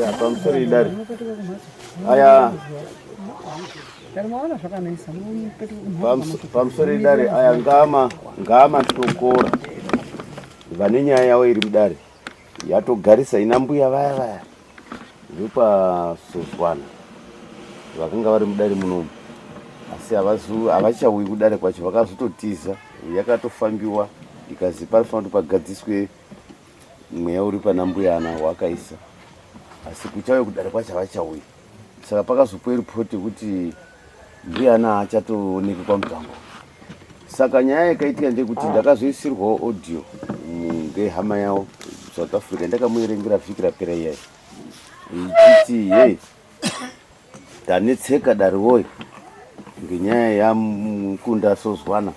Ya, pamusoro idare. Aya. Pamusoro idare aya ngama ngama tokora. Vane nyaya yavo iri mudare. Yatogarisa ina mbuya vaya vaya. VekwaSozwana vakanga vari mudare munomu asi havachauyi kudare kwacho vakazototiza yakatofambiwa ikazi panofanira kuti pagadziswe mweya uri pana mbuya ana wakaisa asi kuchauya kudare kwacho havachauyi saka pakazopuwa ripoti yekuti mbuya ana haachatooneki kwamutambo saka nyaya yakaitika ndeyekuti ndakazoisirwawo audio ngehama yawo South Africa ndakamuerengera vhiki rapera iyayi ichiti hey tanetseka dare woye ngenyaya yamukunda sozwana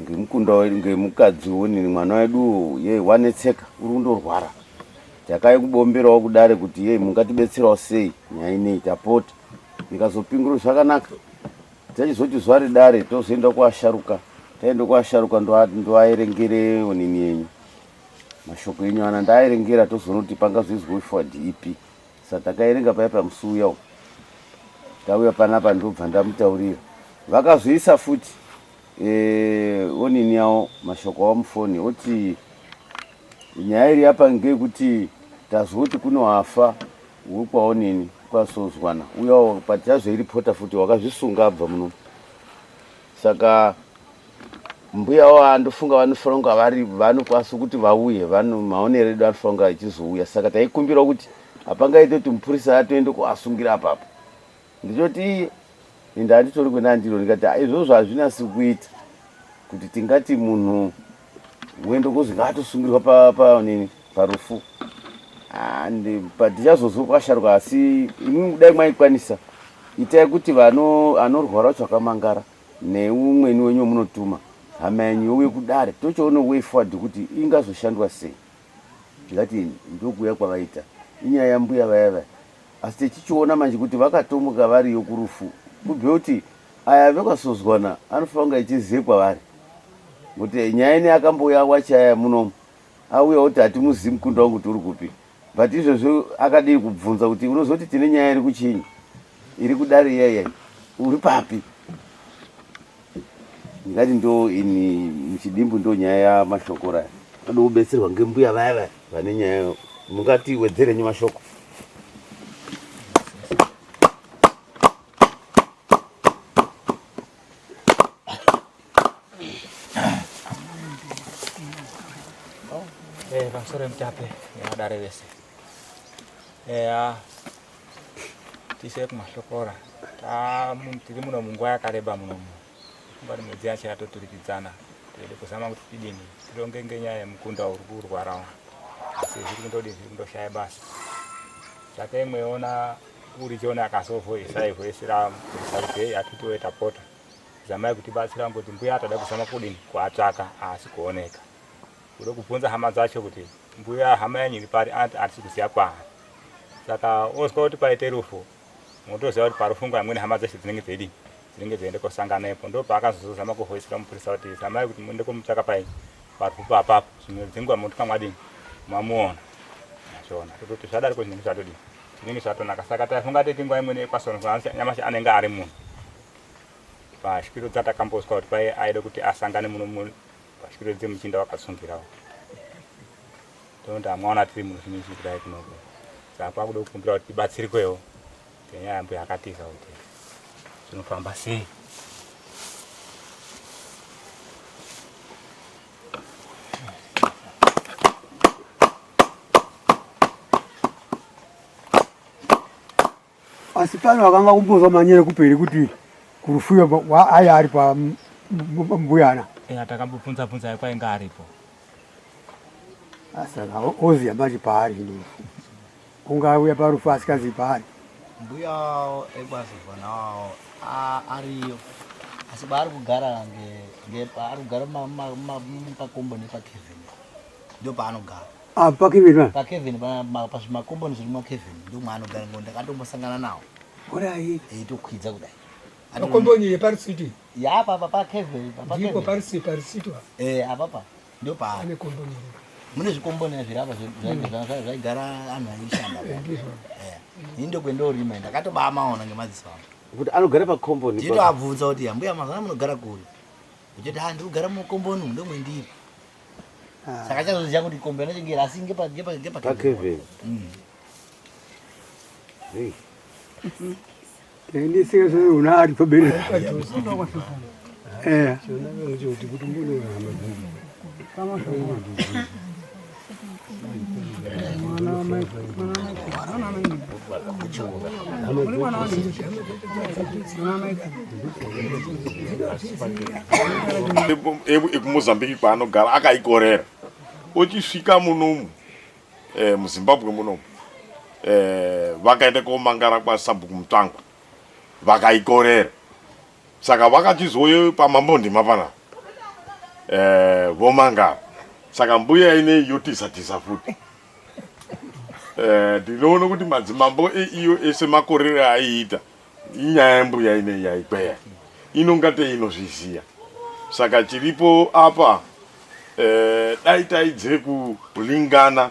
ngemukunda ngemukadzi wonini mwana wedu ye wanetseka uri kundorwara takai kubomberawo kudare kuti ye mungatibetserawo sei nyaya ineyi tapota ndikazopingura zvakanaka Tachizoti zuva redare tozoenda kuasharuka taenda kuasharuka ndoaerengere onini yenyu mashoko enyu ana ndaaerengera tozoona kuti pangazoizwa forward ipi sa takaerenga paya pamusi uya uyu tauya panapa ndobva ndamutaurira vakazoisa futi e, onini yawo mashoko awo mufoni oti Nyaya iri apa ngeyekuti tazwa kuti kune wafa wekwaonini kwasozwana uya patichazoiripota futi wakazvisunga abva muno saka mbuya wavo andofunga vanofanira kunga vari vanokwanisa kuti vauye vano maonero edu anofanira kunga achizouya saka taikumbira kuti hapangaite kuti mupurisa atoende kuasungira apapo Ndichoti iye ende handitori kuenda ndiro ndikati ah, izvozvo hazvinasi kuita kuti tingati munhu wendo kuzi ngaatosungirwa panini parufu ah, patichazozwa kwasharuka asi imwi dai maikwanisa itai kuti vano anorwara wacho akamangara neumweni wenyu wamunotuma hama yenyu youye kudare tochiona way forward kuti ingazoshandwa sei ndikati ndokuuya kwavaita inyaya yambuya vaya vaya Asi techichiona manje kuti vakatomuka variyo kurufu kubve kuti aya vekwasozwana anofanira kunge achizive kwavari ngokuti nyaya ine akambouya wachaya munomu auya oti hatimuzivi mukunda wangu kuti uri kupi but izvozvo akadii kubvunza kuti unozoti tine nyaya iri kuchinyi iri kudare iya iya uri papi ndingati ndo ini muchidimbu ndo nyaya yamashokora toda kubetserwa ngembuya vaya vaya vane nyaya mungati wedzerenyi mashoko Eh, pamusoro mutape nevadare vese eya tise kumahlokora tiri muno munguva yakareba munomu Kungati mwedzi yacho yatoturikidzana tiri kuzama kuti tidini tironge ngenyaya yemukunda uri kurwara asi zviri kundodii zviri kundoshaya basa saka imweona uri chiona akazovhoisa aivhoisira kuisa kuti hei akiti woye tapota zamai kutibatsira ngokuti mbuya atada kuzama kudini kuatsvaka haasi kuoneka kuda kubvunza hama dzacho kuti mbuya hama yenyu iri pari anti hatisi kuziva kwaari saka ozwa kuti paite rufu Motoziva kuti parufu nguva imweni hama dzese dzinenge dzeidini dzinenge dzeienda kosanganepo ndopaakazozama kuhoisira mupurisa kuti zamai kuti muende komutsvaka pai parufu papapo zvimwe dzenguva motuka mwadini mamuona azviona tototi zvadariko zvinenge zvatodini zvinenge zvatonaka saka taifunga teti nguva imweni ekwasono nyamashi anenge ari munhu pashwiro dzatakambozwa kuti pai aida kuti asangane muno pashwiro dzemuchinda wakatsungirawo Tonoti amwaona tiri muzvinhu kudai kunoko saka kwakuda kukumbira kuti tibatsirwewo ngenyaya yambuya akatiza kuti zvinofamba sei. Asi pano akanga kumbozwa manyere kuperi kuti kurufuyo aya ari pa mbuyana. Eya takambobvunza bvunza kwainga aripo. Saka oziya manje paari hino. Ungauya parufu asikazivi paari. Mbuya ekwazobva nawo ariyo asi paari kugara nge paari kugara pakomboni paKevin ndopaanogara. Ah, paKevin pa? PaKevin pazvimakomboni zviri mwaKevin ndomwaanogara ngo ndakatombosangana nawo. Horai. Eitokwidza kudai. Pakomboni yeparisiti. Ya apa pa Kevin pa Kevin. Ndipo parisi parisiti. Eh apa pa. Ndo pa. Ane komboni iripo. Mune zvikomboni zviri apa zvaigara anhu aishanda. Eh. Ini ndokwendorima ndakatobamaona ngemadziso angu. Kuti anogara pakomboni. Nditoabvunza kuti ambuya mazana munogara kuri. Uchiti ha ndiri kugara mukomboni ndomwendiri. Ah. Saka chazoziva kuti komboni yacho ngeri asi ngepa ngepa ngepa Kevin. Hey. Ndisika sio una ari pabere. Eh. Ekumozambique kwaanogara akaikorera ochisvika munomu eh, muzimbabwe munomu eh, vakaenda komangara kwasabhuku mutsvangwa vakaikorera saka vakachizouye pamambondima panapa eh, vomangara saka mbuya inei yotiza tiza futi eh, ndinoona kuti madzimambo eiyo ese makorere aiita inyaya yembuya inei yaikweya inonga teinozviziya saka chiripo apa eh, dai taidze kulingana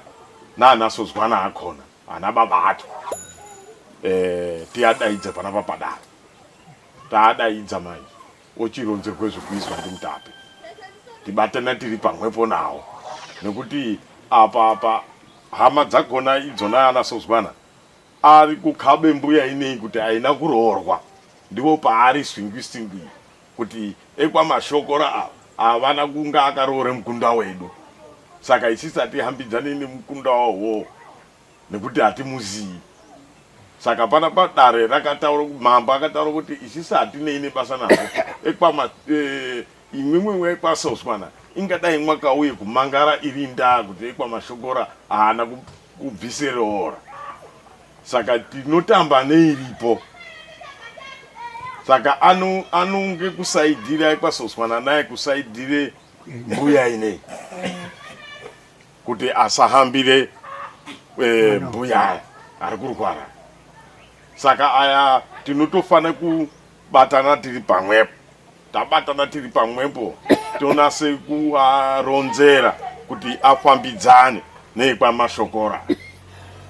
naanasozwana akhona ana baba acho eh, tiadaidze panapa padare taadaidza manje ochironzerwe zvekuizwa ndimutape tibatana tiri pamwepo nawo nekuti apa apa hama dzakona idzona ana sozwana ari kukabe mbuya inei kuti aina kuroorwa ndivo paari swingwi singwi kuti ekwamashokora ava havana kunga akaroore mukunda wedu saka isisi hatihambidzani nemukunda wawo nekuti hatimuzii saka pana padare rakataura mambo akataura kuti isisi hatinei nebasa nazvo ekwama e, imwimwe ekwasoswana ingadai mwakauye kumangara iri ndaa kuti ekwamashokora haana kubvise roora saka tinotamba neiripo saka anonge kusaidira ekwasoswana naye kusaidire mbuya inei kuti asahambire eh, mbuya ari kurwara saka aya tinotofana kubatana tiri pamwepo tabatana tiri pamwepo tonase kuaronzera kuti afambidzane neekwamashokora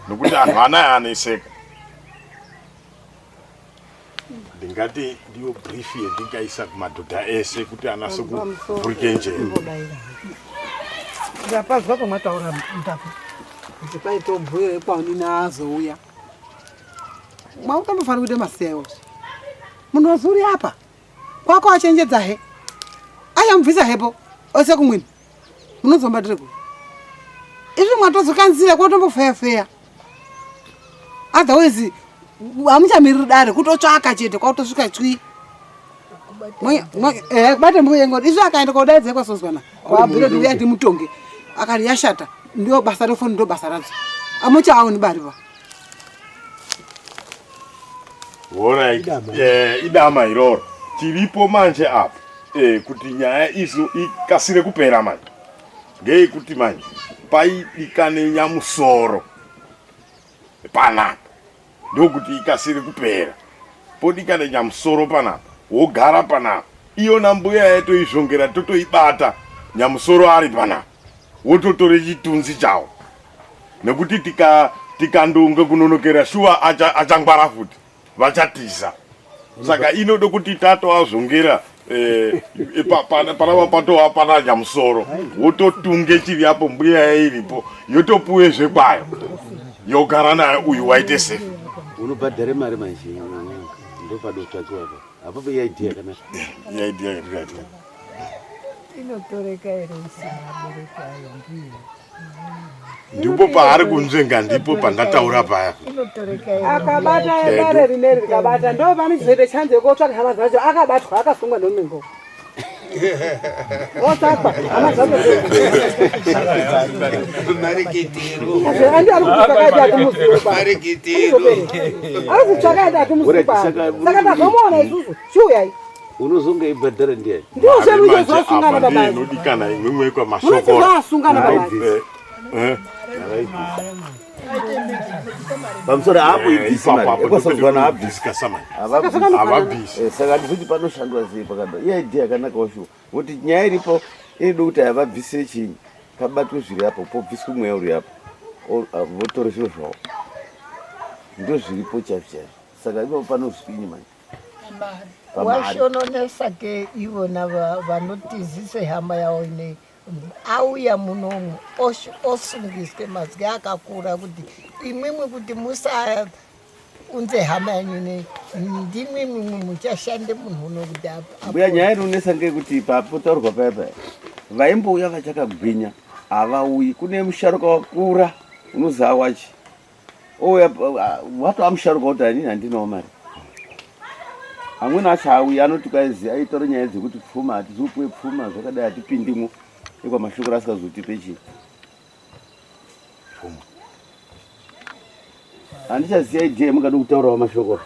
nokuti anhu anaya aneseka ndingati ndiyo brief yendingaisa kumadhodha ese kuti anase kuvhurike njere ndapazwa pamwataura mutape kuti paitobhuyo yekwaunini azouya mwakutombofanira kuita masiya iwozvo munhu wazuri apa kwako achenjedza he achamubvisa hepo ose kumwini munozombatire ku izvi mwatodzoka nzira kwotombofeya feya otherwise hamuchamiriri dare kutotsvaka chete kwakutosvika chwi eh, kubate mbuya ngoti izvi akaenda kodaidza kwasozwana kwabhira kuti uya ndimutonge akati yashata ndio basa refoni ndo basa radzo amuchaaoni bari va Alright. Eh, idama iroro tiripo manje apa eh, kuti nyaya izo ikasire kupera manje ngeyekuti manje paidikane nyamusoro panapa ndokuti ikasire kupera podikane nyamusoro panapa wogara panapa iyona mbuya yatoizvongera totoibata nyamusoro ari panapa wototore chitunzi chawo nekuti tika tikandonge kunonokera shuwa achangwara acha futi vachatiza saka inoda kuti tatoazvongera eh, panapa patova pana nyamusoro wototunge chiri apo mbuya yairipo yotopuwe zvekwayo yogara nayo uyu waite sefu unobhadhare mari manje ndopadotsvakiwa apa apapo iidea yakanaka iidea yakanaka inotoreka here isina abereki ayo mbuya ndipo paari kunzvenga ndipo pandataura paya akabata dare rineri rikabata ndo panozoita chanzi yekutsvaka hama dzacho akabatwa akasungwa nomengo otsvakwa hama dzacho andi ari kutsvaka ati atimuziva ari kutsvaka ati atimuziva saka tazomuona isusu chiuyai unozonge ibhadhara ndiani ndiwo zvedu chozvasungana baba inodikana imwimwe kwamashoko munozvasungana baba eh, eh. pamusoro apo ibvisi mari ekwasazwana abvisi kasamani havabvisi eh, saka ndizoti panoshandwa sei pakadai iye idea yakanaka washuwa kuti nyaya iripo inoda kuti havabvise chinyi Pabatwe zviri apo pobviswe mweya uri apo votore zviro zvavo ndozviripo chaizvo chaizvo saka ipapo panozwinyi manje. Washononesa ke ivona vanotizise hama yavo inei auya munomu osungiswe mazwi akakura kuti imwimwi kuti musa unze hama yenyu nei ndimwi mumwe muchashande munhu uno kuti mbuya nyaya inonetsa ngeyekuti papotaurwa paya paya vaimbouya vachakagwinya havauyi kune musharuka wakura unozi awachi ouya watova musharuka kuti hanini handinawo mari amweni acho auyi anoti kwaizi aitaura nyaya dzekuti pfuma hatizi kupuwe pfuma zvakadai hatipindimo ikwamashoko asikazotipe chii pfuma handichaziva idea mungada kutaurawo mashoko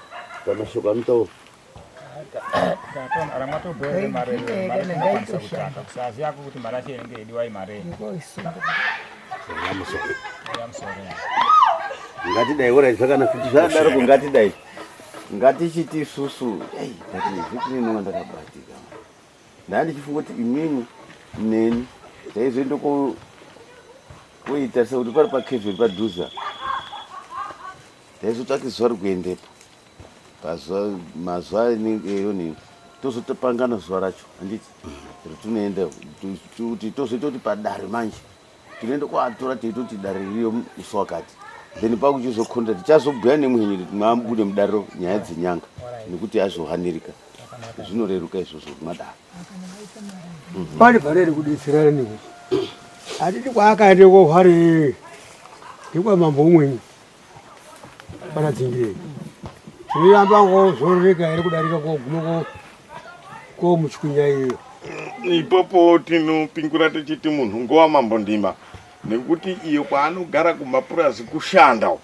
pamashoko anotaura ngatidai orai zvakana kuti zvadaropo ngatidai ngatichiti isusu ngatiizvitinenonga ndakabatika Ndanga ndichifunga kuti imimi neni taizoenda koita sekuti pari pakevheri padhuze apa taizotsvake zuva rekuendepo pazuva mazuva anenge eyonini tozotopangana zuva racho handiti ratinoenda kuti tozoita kuti padare manje tinoenda kwatora teitoti dare ririyo musi wakati then pakuchizokonda tichazobhuya nemwenyu kuti mabude mudariro nyaya dzenyanga nekuti azohanirika zvinoreruka izvozvo madaro mhm. pane paneri kudetserana nekuti hatiti kwaakaende kohware ndikwamambo umweni pana dzingirei tinoyamba ngozororeka here kudarika koguma komuchwinya iyo ipopo tinopingura tichiti munhu ngowamambo ndima nekuti iyo kwaanogara kumapurazi kushanda uko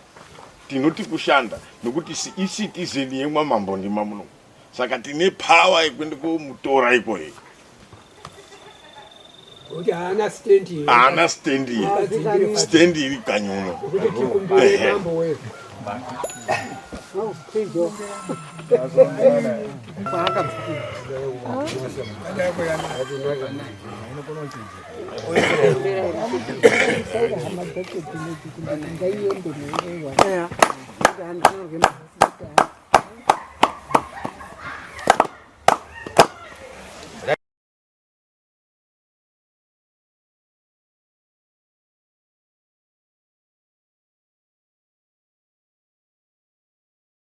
tinoti kushanda nekuti icitizen yemwamambo ndima muno saka tine power yekuenda komutora ikweyo kuti haana stendi haana stendi stendi iri kanyi uno kuti tikumbire mambo wedu